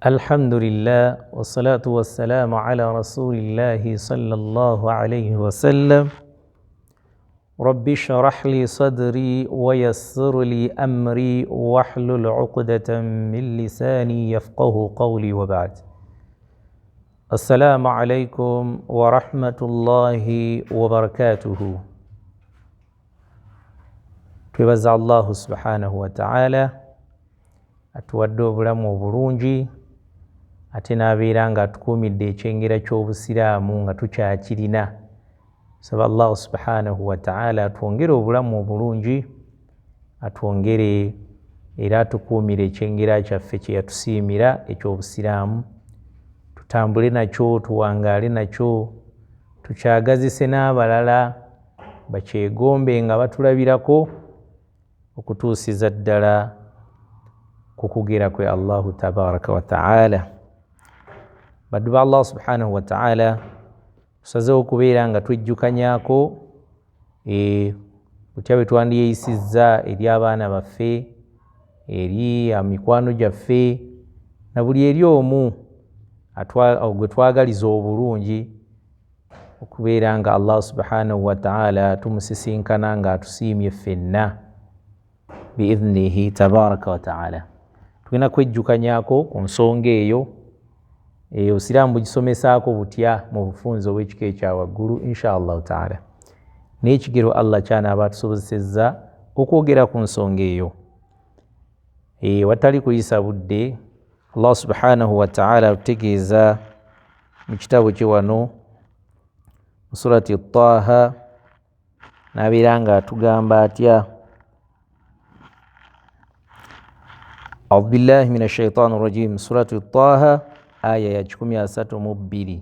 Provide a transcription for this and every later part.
Alhamdulillah wassalatu wassalamu ala rasulillahi sallallahu alayhi wasallam. Rabbi shrah li sadri wayassir li amri wahlul uqdatan min lisani yafqahu qawli wa ba'd. Assalamu alaikum wa rahmatullahi wa barakatuhu. Twebaza Allahu subhanahu wa ta'ala atuwadde obulamu obulungi ate n'abeera nga atukuumidde ekyengera ky'obusiraamu nga tukyakirina. Saba Allahu subhanahu wa ta'ala atwongere obulamu obulungi, atwongere era atukuumire ekyengera kyaffe kye yatusiimira eky'obusiraamu, tutambule nakyo, tuwangaale nakyo, tukyagazise n'abalala bakyegombe nga batulabirako okutuusiza ddala ku kugera kwe Allahu tabaraka wa taala. Baddu ba Allah subhanahu wa taala, tusazeewo okubeera nga twejjukanyako butya bwe twandiyeyisizza eri abaana baffe, eri mikwano gyaffe, na buli eri omu gwe twagaliza obulungi, okubeera nga Allah subhanahu wa taala tumusisinkana nga atusiimye ffenna biidhnihi tabaraka wa taala. Tugenda kwejjukanyako ku nsonga eyo, obusiraamu bugisomesaako butya mu bufunze obw'ekika ekya waggulu insha Allahu taala, n'ekigero Allah kyanaaba atusobozesezza okwogera ku nsonga eyo. Watali kuyisa budde, Allah subhanahu wa taala atutegeeza mu kitabo kye wano mu surati Taha, n'abeera nga atugamba atya? Audhu billahi min ashaitani rajim. Suratu Taha aya ya 132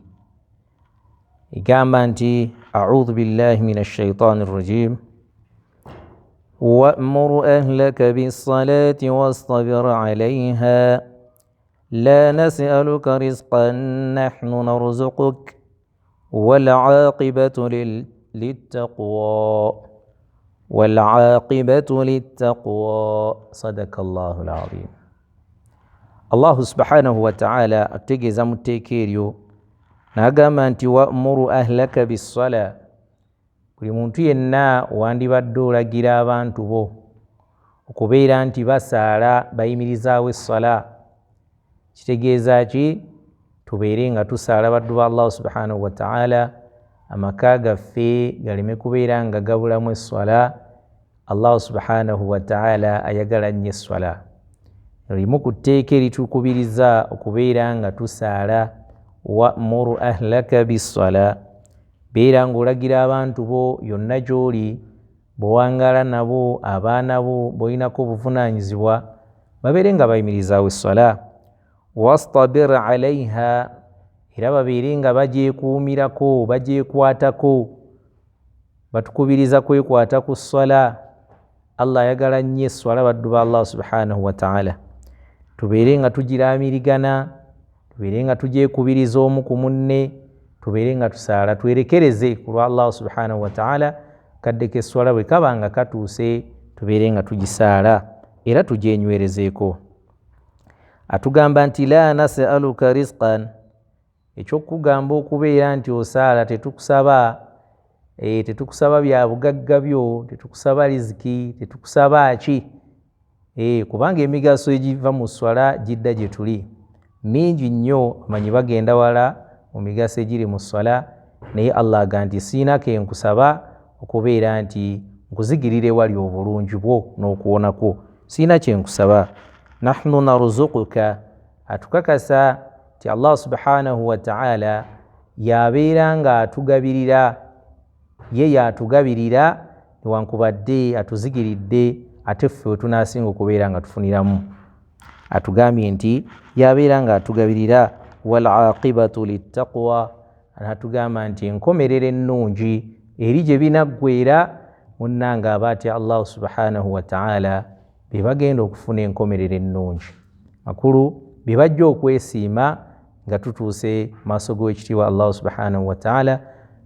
egamba nti audhu billahi min ashaitani rajim wa'mur ahlaka bissalati wastabir alayha la nas'aluka rizqan nahnu narzuquk wal'aqibatu littaqwa wal'aqibatu littaqwa. Sadaka Allahu al-azim. Allahu subhanahu wa ta'ala atutegeeza mu tteeka eryo n'agamba nti wa'muru ahlaka bissala, buli muntu yenna wandibadde olagira abantu bo okubeera nti basaala, bayimirizaawo essala. Kitegeeza ki? Tubeere nga tusaala baddu ba Allahu subhanahu wa ta'ala, amaka gaffe galeme kubeera nga gabulamu esswala. Allahu subhanahu wa ta'ala ayagala nnyo esswala. Limu ku tteeka eritukubiriza okubeera nga tusaala, wa'muru ahlaka bissala, beera ng'olagira abantu bo yonna gy'oli, bw'owangaala nabo, abaana bo b'olinako obuvunaanyizibwa, babeere nga bayimirizaawo esswala. Wastabir alaiha, era babeere nga bagyekuumirako, bagyekwatako. Batukubiriza kwekwata ku sswala. Allah ayagala nnyo esswala baddu ba Allah subhanahu wa ta'ala. Tubeere nga tugiraamirigana, tubeere nga tugyekubiriza omu ku munne, tubeere nga tusaala, twerekereze ku lwa Allah subhanahu wa ta'ala. Kadde k'esswala bwe kaba nga katuuse, tubeere nga tugisaala era tugyenywerezeeko. Atugamba nti la nas'aluka rizqan, ekyokugamba okubeera nti osaala tetukusaba, tetukusaba bya bugagga byo, tetukusaba riziki, tetukusaba ki, kubanga emigaso egiva mu sswala gidda gye tuli mingi nnyo. Amanyi bagenda wala mu migaso egiri mu sswala, naye Allah agamba nti siina ke nkusaba okubeera nti nkuzigirira ewali obulungi bwo n'okuwona kwo, siina kye nkusaba. Nahnu narzuquka, atukakasa nti Allah subhanahu wa ta'ala yabeera nga atugabirira, ye yatugabirira newankubadde atuzigiridde, ate ffe we tunaasinga okubeera nga tufuniramu. Atugambye nti yabeera nga atugabirira. Walaqibatu littaqwa, atugamba nti enkomerero ennungi eri gye binaggweera munnanga abaatya Allah subhanahu wa ta'ala be bagenda okufuna enkomerero ennungi. Makulu be bajja okwesiima nga tutuuse maaso g'ekitiibwa Allah subhanahu wa ta'ala,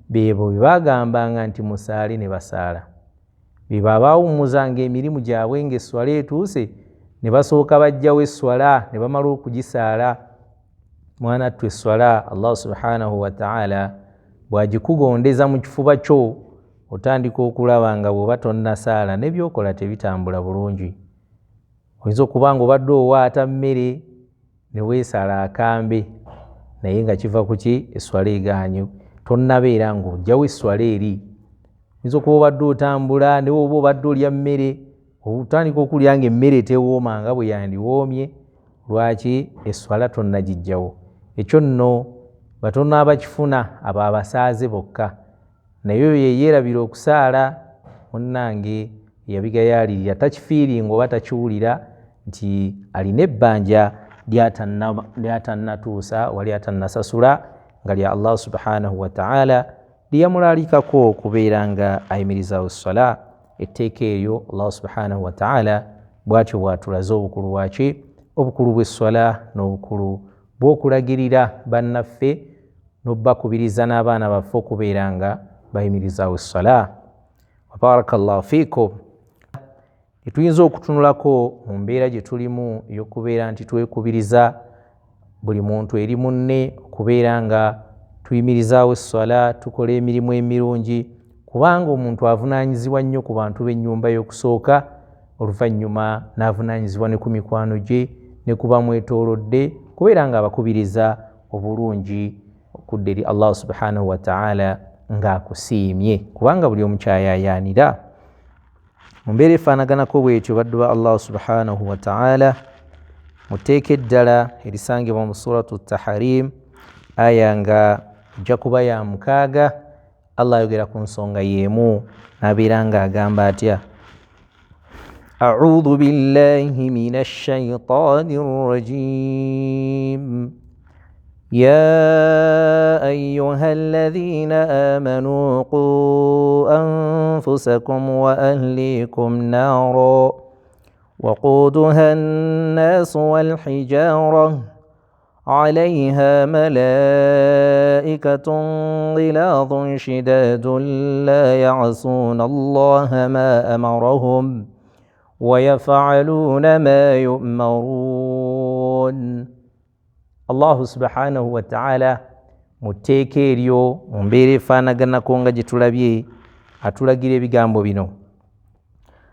beebo be bagambanga nti musaale ne basaala, be babaawummuzanga emirimu gyabwe ng'esswala etuuse ne basooka bajjawo esswala ne bamala okugisaala Mwana ttu, esswala Allah subhanahu wataala bw'agikugondeza mu kifuba kyo, otandika okulaba nga bw'oba tonnasaala nebyokola tebitambula bulungi. Oyinza okuba nga obadde owaata mmere ne weesala akambe, naye nga kiva ku ki? Esswala egaanye, tonnabeera ng'ojjawo esswala eri. Oyinza okuba obadde otambula, ne woba obadde olya mmere, otandika okulya nga emmere tewooma nga bwe yandiwoomye. Lwaki? Esswala tonnagijjawo. Ekyo nno batono abakifuna, abo abasaaze bokka. Naye oyo yeyeerabira okusaala, munnange, yabigayaalirira, takifiiringa oba takiwulira nti alina ebbanja lyatannatuusa wali atannasasula, nga lya Allah subhanahu wataala lyeyamulaalikako okubeera nga ayimirizaawo esswala. Etteeka eryo Allah subhanahu wataala bw'atyo bw'atulaze obukulu bwaki, obukulu bw'esswala n'obukulu bw'okulagirira bannaffe n'obbakubiriza n'abaana baffe okubeera nga bayimirizaawo esswala. Barakallahu fiikum. Tetuyinza okutunulako mu mbeera gye tulimu ey'okubeera nti twekubiriza buli muntu eri munne okubeera nga tuyimirizaawo esswala, tukola emirimu emirungi, kubanga omuntu avunaanyizibwa nnyo ku bantu b'ennyumba y'okusooka, oluvannyuma n'avunaanyizibwa ne ku mikwano gye ne ku bamwetoolodde, kubeera nga abakubiriza obulungi okudda eri Allah subhanahu wataala ng'akusiimye, kubanga buli omu kyayayaanira. Mu mbeera efaanaganako bwetyo, baddu ba Allah subhanahu wataala, mu tteeka eddala erisangibwa mu Suratu Taharim, aya nga ejja kuba ya 6, Allah ayogera ku nsonga y'emu n'abeera ng'agamba atya? Audhu billahi min ashaitani rrajim. يا أيها الذين آمنوا قوا أنفسكم وأهليكم نارا وقودها الناس والحجارة عليها ملائكة غلاظ شداد لا يعصون الله ما أمرهم ويفعلون ما يؤمرون. Allahu subhanahu wataala mu tteeka eryo, mu mbeera efaanaganako nga gye tulabye, atulagira ebigambo bino.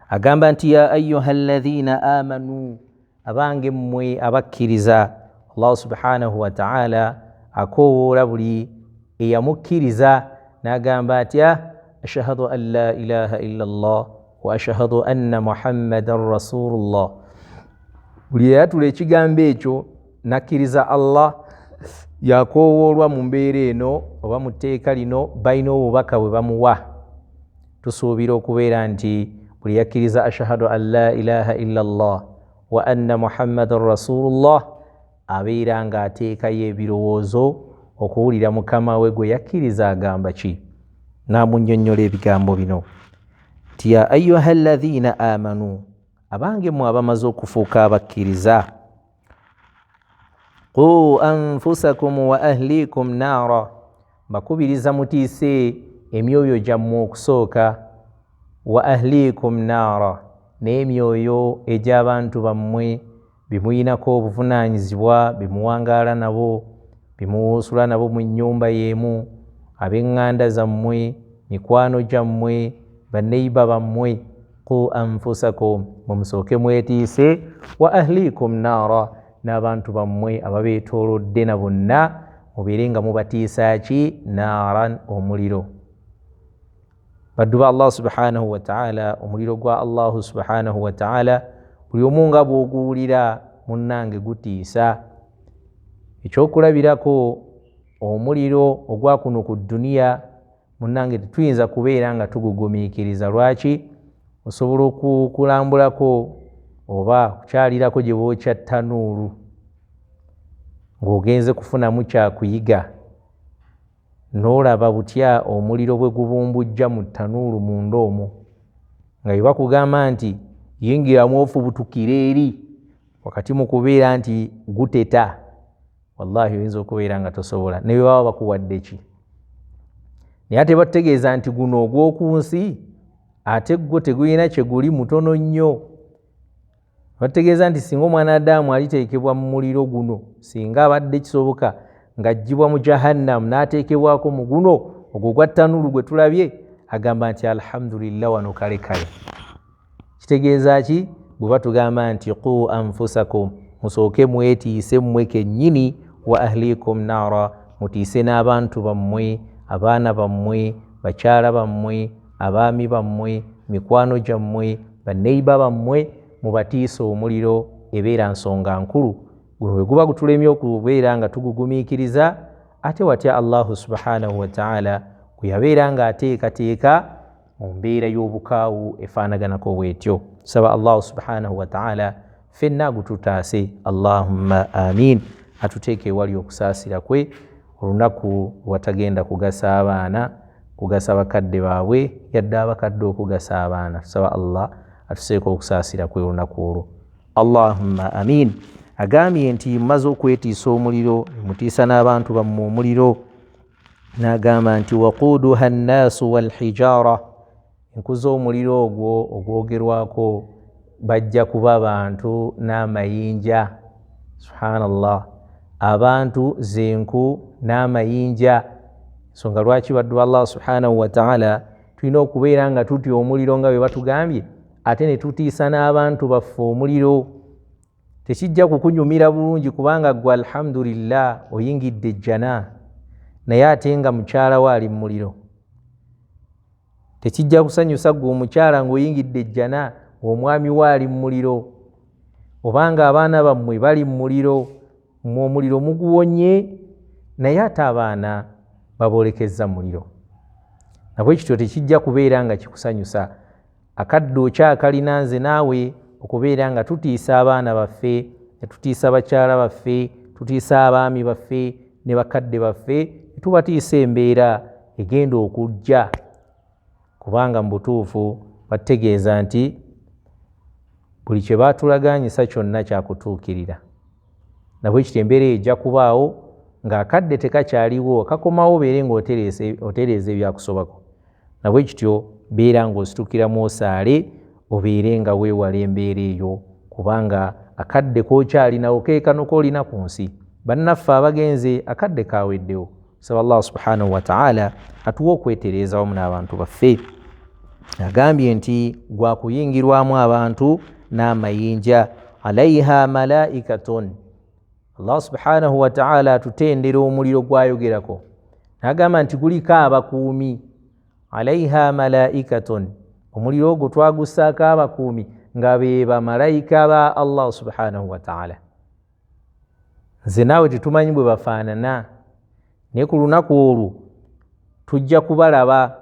Agamba nti ya ayuha alladhina amanu, abange mmwe abakkiriza. Allahu subhanahu wataala akoowoola buli eyamukkiriza n'agamba atya? Ashhadu an la ilaha illa llah wa ashhadu anna muhammadan rasulullah. Buli eyatula ekigambo ekyo nakkiriza Allah yakoowoolwa mu mbeera eno oba mu tteeka lino, balina obubaka bwe bamuwa. Tusuubira okubeera nti buli yakkiriza ashhadu an la ilaha illa llah wa anna muhammadan rasulullah abeera ng'ateekayo ebirowoozo okuwulira mukama we gwe yakkiriza agamba ki, n'amunnyonnyola ebigambo bino nti ya ayuha alladhina amanu, abange mmwe abamaze okufuuka abakkiriza, qu anfusakum wa ahlikum naara, mbakubiriza mutiise emyoyo gyammwe okusooka, wa ahlikum naara, n'emyoyo egy'abantu bammwe bemuyinako obuvunaanyizibwa, bemuwangaala nabo, bemuwuusula nabo mu nnyumba y'emu, ab'eŋŋanda zammwe, mikwano gyammwe, banneiba bammwe. Qu anfusakum, mwemusooke mwetiise, wa ahlikum naara, n'abantu bammwe ababeetoolodde na bonna mubeere nga mubatiisa ki? Naaran, omuliro. Baddu ba Allah subhanahu wataala, omuliro gwa Allahu subhanahu wataala buli omu nga bw'oguwulira, munnange, gutiisa. Ekyokulabirako, omuliro ogwa kuno ku dduniya, munnange, tetuyinza kubeera nga tugugumiikiriza. Lwaki? Osobola okulambulako oba kukyalirako gye bookya ttanuulu ng'ogenze kufunamu kyakuyiga, n'olaba butya omuliro bwe gubumbujja mu ttanuulu munda omwo, nga bwe bakugamba nti yingiramu ofubutukire eri wakati mu kubeera nti guteta, wallahi oyinza okubeera nga tosobola ne bwe baba bakuwadde ki. Naye ate batutegeeza nti guno ogw'oku nsi ate gwo tegulina kye guli, mutono nnyo. Bategeeza nti singa omwana Adamu aliteekebwa mu muliro guno, singa abadde kisoboka ng'aggyibwa mu Jahannamu n'ateekebwako mu guno ogwo gwa tanulu gwe tulabye, agamba nti alhamdulillah wano kale kale. Kitegeeza ki bwe batugamba nti qu anfusakum, musooke mwetiise mmwe kennyini, wa ahlikum naara, mutiise n'abantu bammwe, abaana bammwe, bakyala bammwe, abaami bammwe, mikwano gyammwe, baneiba bammwe, mubatiise omuliro. Ebeera nsonga nkulu. Guno bwe guba gutulemye okubeera nga tugugumiikiriza, ate watya Allahu subhanahu wataala gwe yabeera ng'ateekateeka mu mbeera y'obukaawu efaanaganako bwetyo. Saba Allahu subhanahu wataala ffenna agututaase, allahumma amin, atuteeke ewali okusaasira kwe olunaku lwatagenda kugasa abaana kugasa bakadde baabwe, yadde abakadde okugasa abaana. Tusaba Allah atuseeko okusaasira kwe olunaku olwo, allahumma amin. Agambye nti mumaze okwetiisa omuliro, mutiisa n'abantu bammwe omuliro. N'agamba nti waquuduha nnaasu walhijara, enku z'omuliro ogwo ogwogerwako bajja kuba bantu n'amayinja. Subhanallah, abantu zenku n'amayinja. Ensonga lwaki baddu ba Allah subhanahu wataala tulina okubeera nga tutya omuliro nga bwe batugambye, ate ne tutiisa n'abantu baffe omuliro. Tekijja kukunyumira bulungi kubanga gwe alhamdulillah oyingidde ejjana, naye ate nga mukyala we ali mu muliro. Tekijja kusanyusa gwe omukyala ng'oyingidde ejjana ng'omwami we ali mu muliro, obanga abaana bammwe bali mu muliro, mmwe omuliro muguwonye, naye ate abaana baboolekezza muliro. Nabwe kityo tekijja kubeera nga kikusanyusa. Akadde okyakalina nze naawe okubeera nga tutiisa abaana baffe, ne tutiisa bakyala baffe, tutiisa abaami baffe ne bakadde baffe, ne tubatiisa embeera egenda okujja, kubanga mu butuufu batutegeeza nti buli kye baatulagaanyisa kyonna kyakutuukirira. Nabwe kityo embeera eyo ejja kubaawo ng'akadde tekakyaliwo, kakomawo obeere ng'otereeza ebyakusobako. Nabwe kityo beera ng'ositukiramu osaale, obeere nga weewala embeera eyo, kubanga akadde k'okyalinawo ke kano k'olina ku nsi. Bannaffe abagenze akadde kaweddewo. Saba Allah subhanahu wataala atuwe okwetereeza wamu n'abantu baffe. Agambye nti gwakuyingirwamu abantu n'amayinja. Alaiha malaikatun, Allah subhanahu wataala atutendera omuliro gwayogerako n'agamba nti guliko abakuumi. Alaiha malaikatun, omuliro ogwo twagussaako abakuumi nga be bamalayika ba Allah subhanahu wataala. Nze naawe tetumanyi bwe bafaanana, naye ku lunaku olwo tujja kubalaba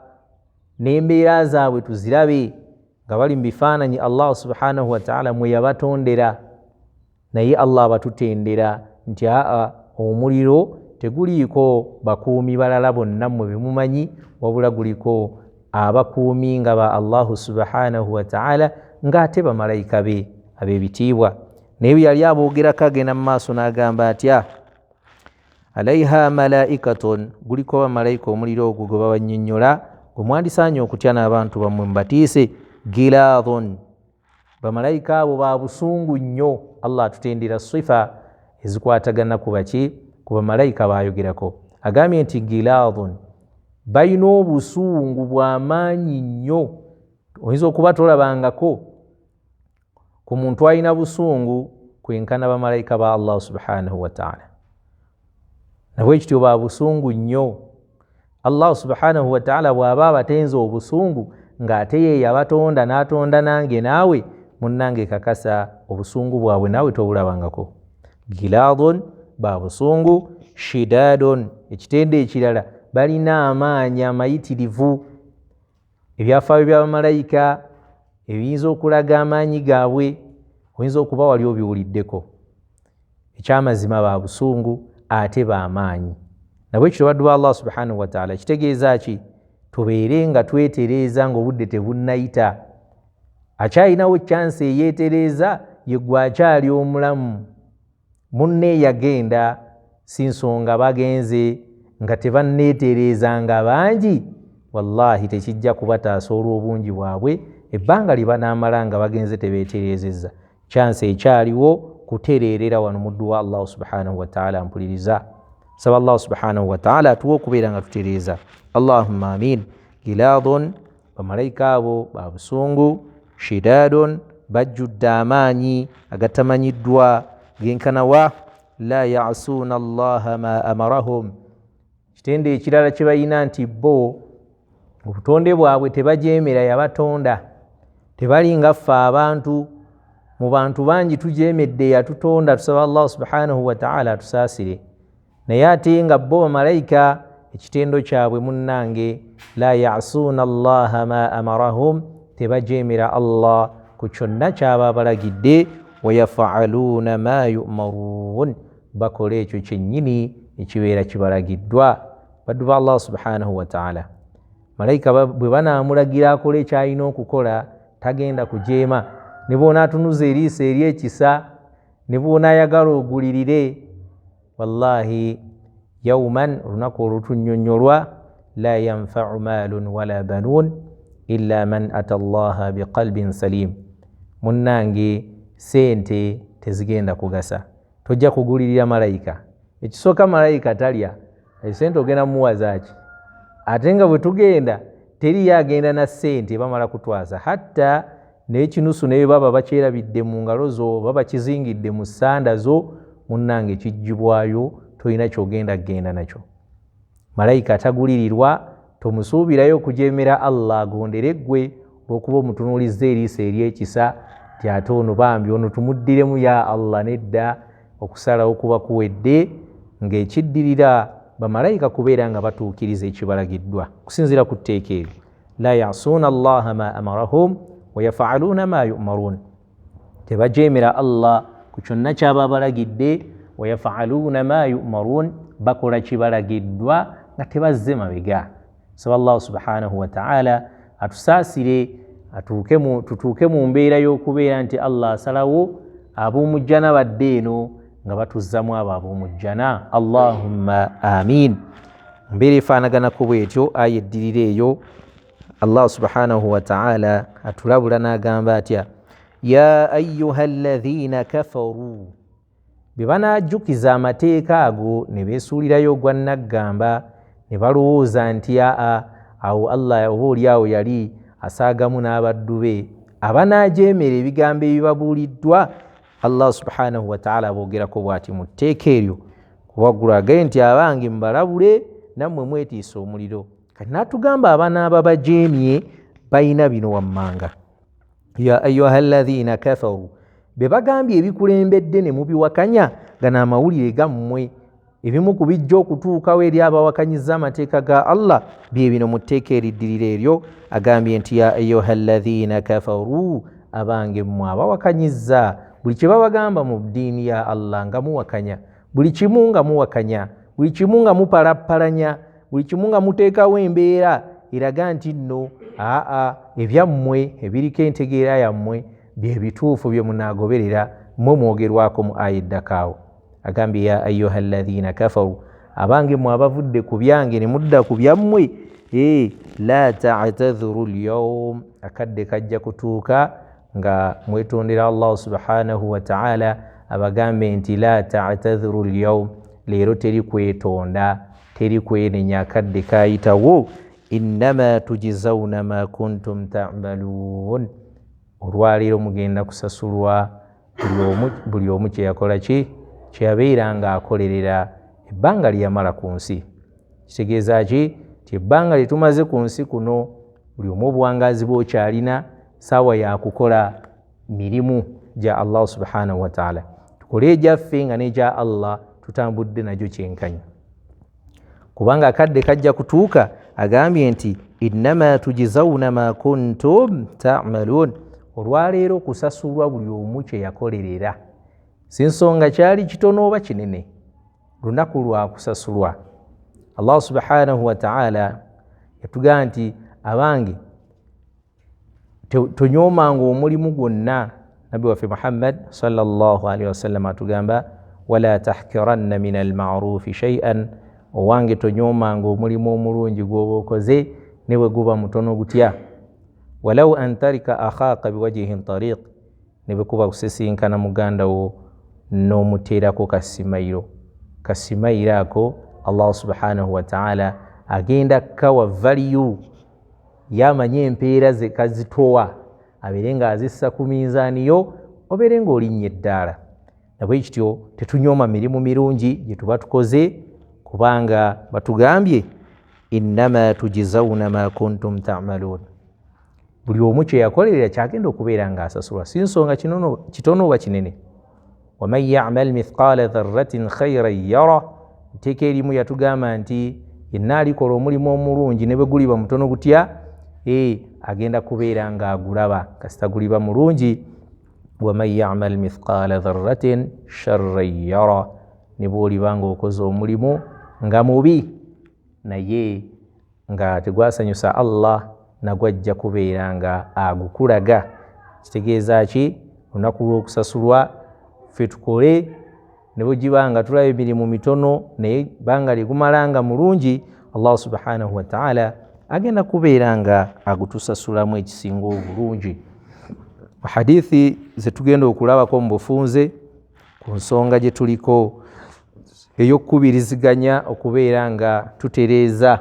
n'embeera zaabwe tuzirabe nga bali mu bifaananyi Allah subhanahu wataala mwe yabatondera. Naye Allah abatutendera nti aa omuliro teguliiko bakuumi balala bonna mmwe bemumanyi, wabula guliko abakuumi nga ba Allahu subhanahu wataala ng'ate bamalayika be ab'ebitiibwa. Naye bwe yali aboogerako agenda mu maaso n'agamba atya? Alaiha malaikatun, guliko bamalayika omuliro ogwo gwe babannyonnyola gwe mwandisaanye okutya n'abantu bammwe mubatiise. Gilaadhun, bamalayika abo ba busungu nnyo. Allah atutendera sifa ezikwatagana ku baki, ku bamalayika bayogerako. Agambye nti gilaadhun, balina obusungu bw'amaanyi nnyo. Oyinza okuba tolabangako ku muntu alina busungu kwenkana bamalayika ba Allah subhanahu wataala. Nabwe kityo ba busungu nnyo. Allah subhanahu wataala bw'aba abatenze obusungu ng'ate ye yabatonda n'atonda nange naawe, munnange kakasa obusungu bwabwe naawe tobulabangako. Gilaadun, ba busungu. Shidadun, ekitendo ekirala, balina amaanyi amayitirivu. Ebyafaayo by'abamalayika ebiyinza okulaga amaanyi gaabwe oyinza okuba wali obiwuliddeko. Ekyamazima ba busungu ate b'amaanyi. Nabwe kityo baddu ba Allah subhanahu wataala, kitegeeza ki? Tubeere nga twetereeza ng'obudde tebunnayita. Akyalinawo chansi eyeetereeza ye gwe akyali omulamu. Munne yagenda si nsonga bagenze nga tebanneetereeza nga bangi, wallahi tekijja kubataasa olw'obungi bwabwe ebbanga lye banaamala nga bagenze tebeetereezezza. Chance ekyaliwo kutereerera wano muddu wa Allahu subhanahu wataala. Mpuliriza, saba Allahu subhanahu wataala atuwe okubeera nga tutereeza. Allahumma amin. Gilaadun, bamalayika abo ba busungu, shidadun, bajjudde amaanyi agatamanyiddwa genkanawa, la yasuuna Allaha ma amarahum. Kitende ekirala kye balina nti bo obutonde bwabwe tebajeemera yabatonda, tebali nga ffe abantu. Mu bantu bangi tujeemedde yatutonda, tusaba Allahu subhanahu wataala atusaasire. Naye ate nga bo bamalayika ekitendo kyabwe munnange, la yasuuna Allaha ma amarahum, tebajeemera Allah ku kyonna kyaba abalagidde, wayafaaluuna ma yumaruun, bakola ekyo kyennyini ekibeera kibalagiddwa. Baddu ba Allah subhanahu wataala, malayika bwe banaamulagira akole ekyalina okukola tagenda kujeema, ne bw'onaatunuza eriiso ery'ekisa, ne bw'onaayagala ogulirire. Wallahi yauman, olunaku olutunnyonnyolwa, la yanfau maalun wala banuun illa man ata Allaha biqalbin salim. Munnange, sente tezigenda kugasa, tojja kugulirira malayika. Ekisooka, malayika talya esente, ogenda mumuwa zaaki? Ate nga bwe tugenda teriyo agenda na ssente, bamala kutwaza hatta n'ekinusu, naye baba bakyerabidde mu ngalo zo, baba kizingidde mu ssanda zo, munnange kijjibwayo, tolina kyogenda kugenda nakyo. Malayika tagulirirwa, tomusuubirayo okujeemera Allah agondere ggwe olw'okuba omutunuulizza eriiso ery'ekisa nti ate ono bambi ono tumuddiremu ya Allah. Nedda, okusalawo kuba kuwedde, ng'ekiddirira bamalayika kubeera nga batuukiriza ekibalagiddwa okusinziira ku tteeka eryo. La yasuuna Allaha ma amarahum wayafaaluuna ma yumaruun, tebajeemera Allah ku kyonna kyaba abalagidde, wayafaaluuna ma yumaruun, bakola kibalagiddwa nga tebazze mabega. Saba Allahu subhanahu wataala atusaasire, tutuuke mu mbeera y'okubeera nti Allah asalawo ab'omujjana badde eno nga batuzzamu abo ab'omujjana. Allahumma amin. Mbeera efaanaganako bwetyo, aya eddirira eyo Allah subhanahu wataala atulabula n'agamba atya? Ya ayuha alladhina kafaru, bwe banaajjukiza amateeka ago ne beesuulirayo ogwa naggamba, ne balowooza nti aa awo Allah oba oli awo yali asaagamu n'abaddu be abanaajeemera ebigambo ebibabuuliddwa. Allah subhanahu wataala aboogerako bw'ati mu tteeka eryo kuwaggulu, agaye nti abange mubalabule nammwe mwetiisa omuliro. Kati n'atugamba abanaaba bajeemye balina bino wammanga. Ya ayuha alladhina kafaru, be bagambye ebikulembedde ne mubiwakanya, gano amawulire gammwe, ebimu ku bijja okutuukawo eri abawakanyiza amateeka ga Allah bye bino. Mu tteeka eriddirira eryo agambye nti ya ayuha alladhina kafaru, abange mmwe abawakanyiza buli kye babagamba mu ddiini ya Allah, nga muwakanya buli kimu, nga muwakanya buli kimu, nga mupalappalanya buli kimu, nga muteekawo embeera eraga nti nno aa ebyammwe ebiriko entegeera yammwe bye bituufu bye munaagoberera, mmwe mwogerwako mu aya eddakaawo. Agambye ya ayuha alladhina kafaru, abange mmwe abavudde ku byange ne mudda ku byammwe, la tatadhuru lyaum, akadde kajja kutuuka nga mwetondera Allahu subhanahu wataala abagambe nti la tatadhuru lyaum, leero teri kwetonda, teri kwenenya, akadde kayitawo. Innama tujizawuna ma kuntum tamaluun, olwaleero mugenda kusasulwa buli omu kyeyakola ki kyeyabeera nga akolerera ebbanga lyeyamala ku nsi. Kitegeeza ki? Nti ebbanga lyetumaze ku nsi kuno, buli omu obuwangaazi bwokyalina, saawa yakukola mirimu gya Allahu subhanahu wataala, tukole egyaffe nga negya Allah tutambudde nagyo kyenkanyi, kubanga akadde kajja kutuuka. Agambye nti innama tujizawuna ma kuntum tamaluun, olwaleero kusasulwa buli omu kyeyakolerera, si nsonga kyali kitono oba kinene, lunaku lwa kusasulwa. Allah subhanahu wataala yatugamba nti abange tonyoomanga omulimu gwonna. Nabbi waffe Muhammad sallallahu alaihi wasallam atugamba wala tahkiranna min almarufi shaian, owange tonyoomanga omulimu omulungi gwoba okoze ne bwe guba mutono gutya, walau an tarika akhaaka biwajihin tariq, Ne bwe kuba kusisinkana muganda wo n'omuteerako kasimayiro, kasimayiro ako Allah subhanahu wataala agenda kawa valiyu yamanye empeera ze kazitowa, abeere ng'azissa ku minzaani yo, obeere ng'olinnya eddaala. Nabwe kityo tetunyooma mirimu mirungi gye tuba tukoze, kubanga batugambye innama tujizawuna ma kuntum tamaluun. Buli omu kye yakolerera kyagenda okubeera ng'asasulwa, si nsonga kitono oba kinene. Waman yamal mithqala dharratin khairan yara. Etteeka erimu yatugamba nti yenna alikola omulimu omulungi ne bwe guliba mutono gutya, agenda kubeera ng'agulaba kasita guliba mulungi. Waman yamal mithqala dharratin sharran yara. Ne bw'oliba ng'okoze omulimu nga mubi naye nga tegwasanyusa Allah, nagwajja kubeera nga agukulaga. Kitegeeza ki? Olunaku lw'okusasulwa ffe tukole ne bwegiba nga tulaba emirimu mitono, naye banga lyegumala nga mulungi, Allah subhanahu wataala agenda kubeera nga agutusasulamu ekisinga obulungi. Hadithi zetugenda okulabako mu bufunze ku nsonga gye tuliko ey'okukubiriziganya okubeera nga tutereeza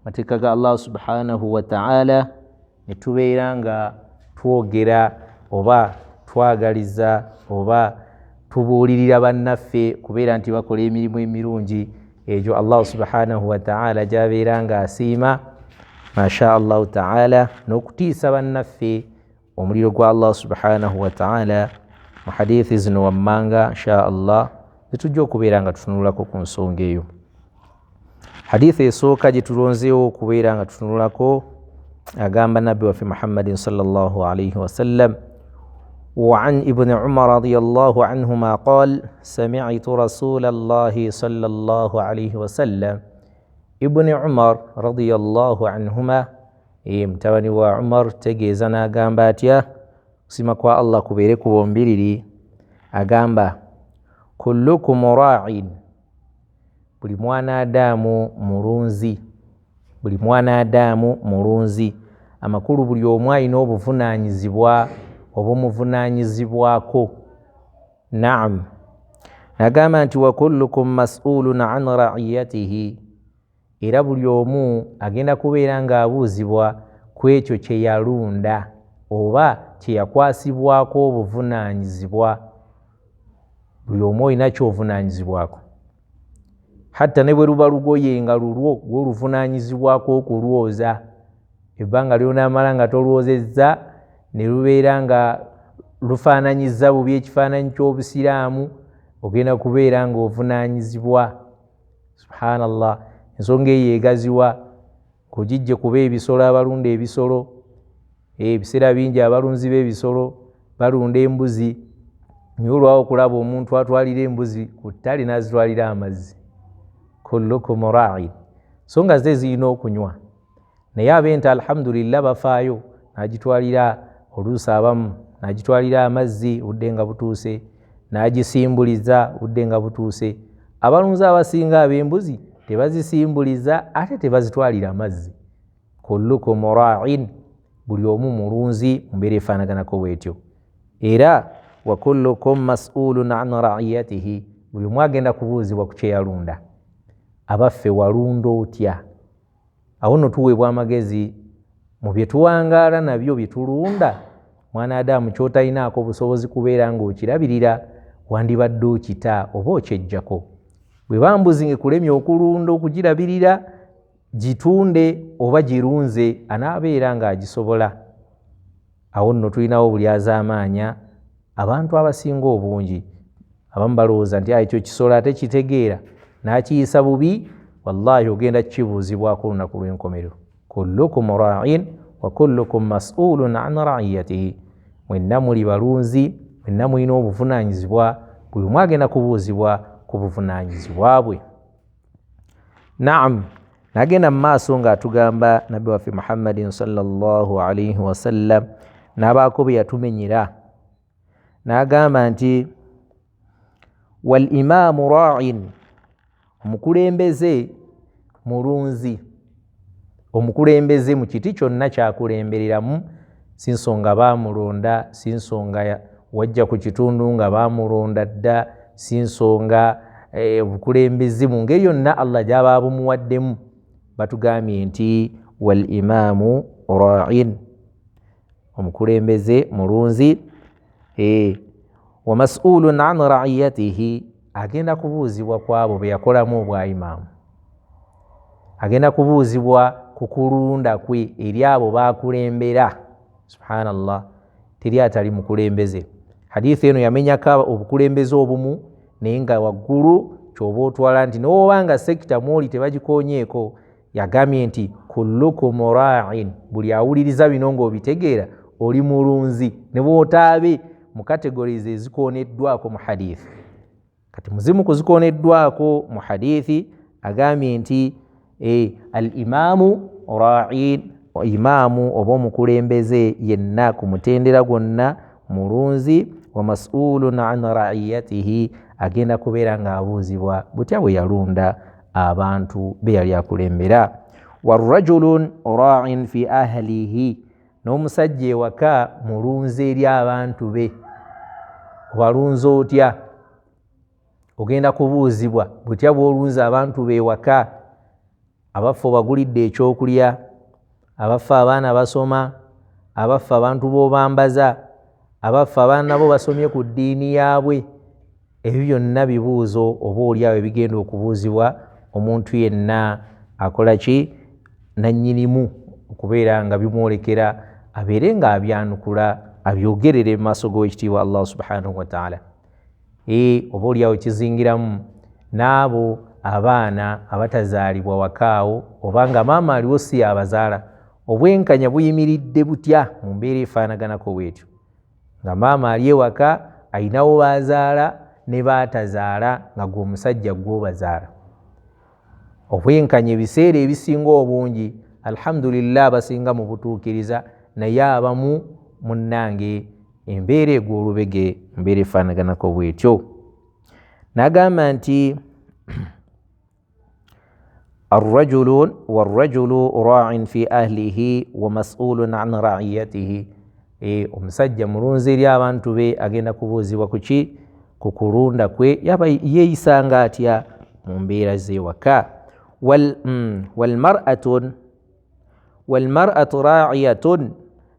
mateeka ga Allah subhanahu wataala, ne tubeera nga twogera oba twagaliza oba tubuulirira bannaffe kubeera nti bakola emirimu emirungi egyo Allah subhanahu wataala gy'abeera ng'asiima, masha Allahu taala, n'okutiisa bannaffe omuliro gwa Allah subhanahu wataala. Mu hadithi zino wammanga insha Allah zitujja okubeera nga tutunulako ku nsonga eyo. Hadithi esooka gye tulonzeewo okubeera nga tutunulako, agamba nabbi waffe Muhammadin sallallahu alaihi wasallam: وعن ابن عمر رضي الله عنهما قال: سمعت رسول الله صلى الله عليه وسلم. ابن عمر رضي الله عنهما، mutabani wa Umar, tegeeza n'agamba atya? Kusima kwa Allah kubeere ku bombiriri. Agamba: kullukum ra'in, buli mwana adamu mulunzi, buli mwana adamu mulunzi. Amakulu buli omu alina obuvunaanyizibwa obumuvunaanyizibwako. Naam, nagamba nti wa kullukum mas'ulun an ra'iyatihi, era buli omu agenda kubeera ng'abuuzibwa ku ekyo kye yalunda oba kye yakwasibwako obuvunaanyizibwa. Buli omu olina kyovunaanyizibwako, hatta ne bwe luba lugoye nga lulwo, gwoluvunaanyizibwako okulwoza. Ebbanga lyonaamala nga tolwozezza ne lubeera nga lufaananyizza bubi ekifaananyi ky'obusiraamu, ogenda kubeera ng'ovunaanyizibwa. Subhanallah, ensonga eyo egaziwa kugijje kuba ebisolo, abalunda ebisolo, ebiseera bingi abalunzi b'ebisolo balunda embuzi, naye olwawo okulaba omuntu atwalira embuzi ku ttale n'azitwalira amazzi. Kullukum ra'in, so nga ze zirina okunywa, naye ab'ente alhamdulillah bafaayo, n'agitwalira oluusi abamu n'agitwalira amazzi budde nga butuuse, n'agisimbuliza budde nga butuuse. Abalunzi abasinga ab'embuzi tebazisimbuliza ate tebazitwalira amazzi. Kullukum ra'in, buli omu mulunzi mu mbeera efaanaganako bwetyo. Era wa kullukum mas'ulun an ra'iyatihi, buli omu agenda kubuuzibwa ku kyeyalunda. Abaffe, walunda otya? Awo nno tuweebwa amagezi mu bye tuwangaala nabyo bye tulunda. Mwana adamu ky'otalinaako busobozi kubeera ng'okirabirira, wandibadde okita oba okyejjako. Bwe bambuzi ng'ekulemye okulunda okugirabirira, gitunde oba girunze anaabeera ng'agisobola. Awo nno tulinawo obulyazaamaanya. Abantu abasinga obungi abamu balowooza nti ekyo kisolo ate kitegeera, n'akiyisa bubi. Wallahi ogenda kukibuuzibwako olunaku lw'enkomerero. Kullukum ra'in wa kullukum mas'ulun an ra'iyatihi, mwenna muli balunzi, mwenna mulina obuvunaanyizibwa, buli omu agenda kubuuzibwa ku buvunaanyizibwa bwe. Naam, nagenda mu maaso ng'atugamba nabbi waffe Muhammadin sallallahu alaihi wasallam, n'abaako bye yatumenyera n'agamba nti wal imaamu ra'in, omukulembeze mulunzi. Omukulembeze mu kiti kyonna kyakulembereramu, si nsonga baamulonda, si nsonga Wajja ku kitundu nga bamulonda dda, si nsonga obukulembeze mu ngeri yonna Allah gy'aba abumuwaddemu. Batugambye nti wal imaamu ra'in, omukulembeze mulunzi, wa mas'ulun an ra'iyatihi, agenda kubuuzibwa ku abo be yakolamu obwa imaamu, agenda kubuuzibwa ku kulunda kwe eri abo bakulembera. Subhanallah, teri atali mukulembeze. Hadithi eno yamenyako obukulembeze obumu, naye nga waggulu kyoba otwala nti nowobanga sekita mwoli tebagikonyeeko. Yagambye nti kullukum ra'in, buli awuliriza bino ng'obitegeera oli mulunzi, ne bw'otaabe mu categories ezikooneddwako mu hadithi. Kati muzimu kuzikooneddwako mu hadithi agambye nti al imaamu ra'in, imaamu oba omukulembeze yenna ku mutendera gwonna mulunzi, wa mas'ulun an ra'iyatihi, agenda kubeera ng'abuuzibwa butya bwe yalunda abantu be yali akulembera. Warajulun ra'in fi ahlihi, n'omusajja ewaka mulunzi eri abantu be. Obalunze otya? Ogenda kubuuzibwa butya bw'olunze abantu be ewaka. Abaffe obagulidde ekyokulya, abaffe abaana basoma, abaffe abantu b'obambaza, abaffe abaana bo basomye ku ddiini yaabwe. Ebyo byonna bibuuzo oba oliawo ebigenda okubuuzibwa omuntu yenna akola ki nannyinimu, okubeera nga bimwolekera abeere ng'abyanukula abyogerere mu maaso g'owekitiibwa Allah subhanahu wataala. Oba oliawo kizingiramu n'abo abaana abatazaalibwa wakaawo, oba nga maama aliwo si yabazaala. Obwenkanya buyimiridde butya mu mbeera efaanaganako bwetyo, nga maama ali ewaka ayinawo bazaala ne baatazaala, nga gwe omusajja gw'obazaala. Obwenkanya ebiseera ebisinga obungi alhamdulillah abasinga mu butuukiriza, naye abamu munnange embeera egw'olubege, embeera efaanaganako bwetyo. N'agamba nti arrajulu warrajulu ra'in fi ahlihi wa mas'ulun an ra'iyatihi, omusajja mulunzi eri abantu be, agenda kubuuzibwa kuki? Ku kulunda kwe, yaba yeeyisanga atya mu mbeera z'ewaka. Walmar'atu ra'iyatun,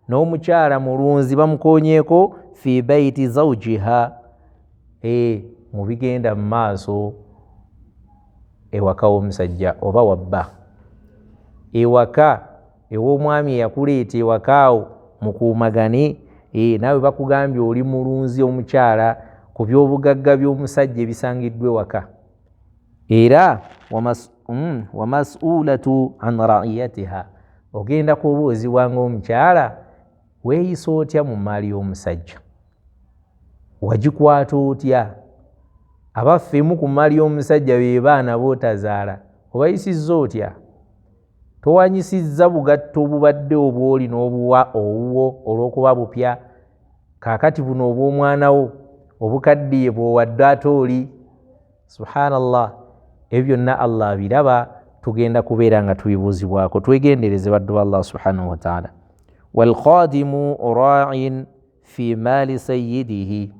n'omukyala mulunzi bamukonyeeko fi baiti zawjiha, mu bigenda mu maaso ewaka w'omusajja oba wabba. Ewaka ew'omwami eyakuleeta ewakaawo mukuumagane, naawe bakugambye oli mulunzi omukyala ku by'obugagga by'omusajja ebisangiddwa ewaka. Era wa mas'ulatu an ra'iyatiha, ogenda kubuuzibwa ng'omukyala weeyisa otya mu maali y'omusajja, wagikwata otya? Abaffe emu ku maali y'omusajja be baana b'otazaala, obayisizza otya? Towanyisizza bugatto obubadde obwoli n'obuwa owuwo olw'okuba bupya, kaakati buno obw'omwana wo obukaddiye bw'owadde ate oli. Subhanallah, ebyo byonna Allah abiraba, tugenda kubeera nga tubibuuzibwako. Twegendereze baddu ba Allah subhanahu wataala. Walkhadimu ra'in fi maali sayyidihi,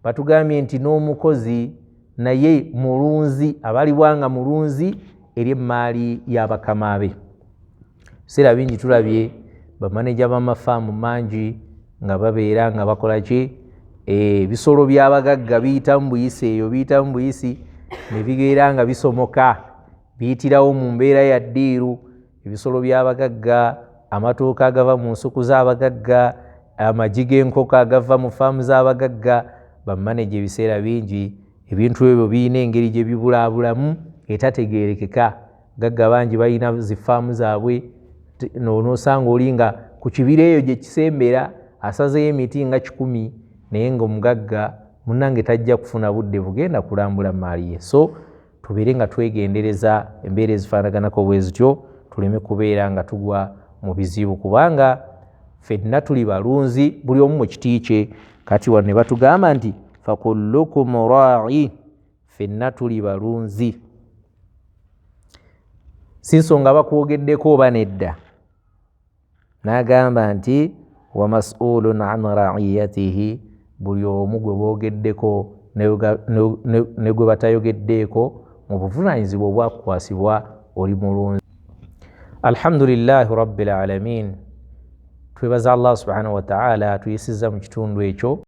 batugambye nti n'omukozi naye mulunzi, abalibwa nga mulunzi eri emaali y'abakama be. Biseera bingi tulabye bamaneja b'amafaamu mangi nga babeera nga bakola ki? Ebisolo by'abagagga biyita mu buyisi eyo, biyita mu buyisi ne bibeera nga bisomoka, biyitirawo mu mbeera ya ddiiru. Ebisolo by'abagagga, amatooke agava mu nsuku z'abagagga, amagi g'enkoko agava mu faamu z'abagagga, bamaneja ebiseera bingi ebintu ebyo birina engeri gye bibulaabulamu etategeerekeka. Gagga bangi balina zifaamu zaabwe, n'osanga oli nga ku kibira eyo gye kisembera asazeyo emiti nga 100, naye nga omugagga munnange tajja kufuna budde bugenda kulambula maali ye. So tubeere nga twegendereza embeera ezifaanaganako bwe zityo, tuleme kubeera nga tugwa mu bizibu, kubanga ffenna tuli balunzi buli omu mu kiti kye. Kati wano ne batugamba nti fakullukum ra'i, ffenna tuli balunzi, si nsonga bakwogeddeko oba nedda. N'agamba nti wa mas'ulun an ra'iyatihi, Buli omu gwe boogeddeko ne gwe batayogeddeeko mu buvunaanyizibwa obwakukwasibwa, oli mulunzi. Alhamdulillahi rabbil alamin. Twebaza Allah subhanahu wataala atuyisizza mu kitundu ekyo.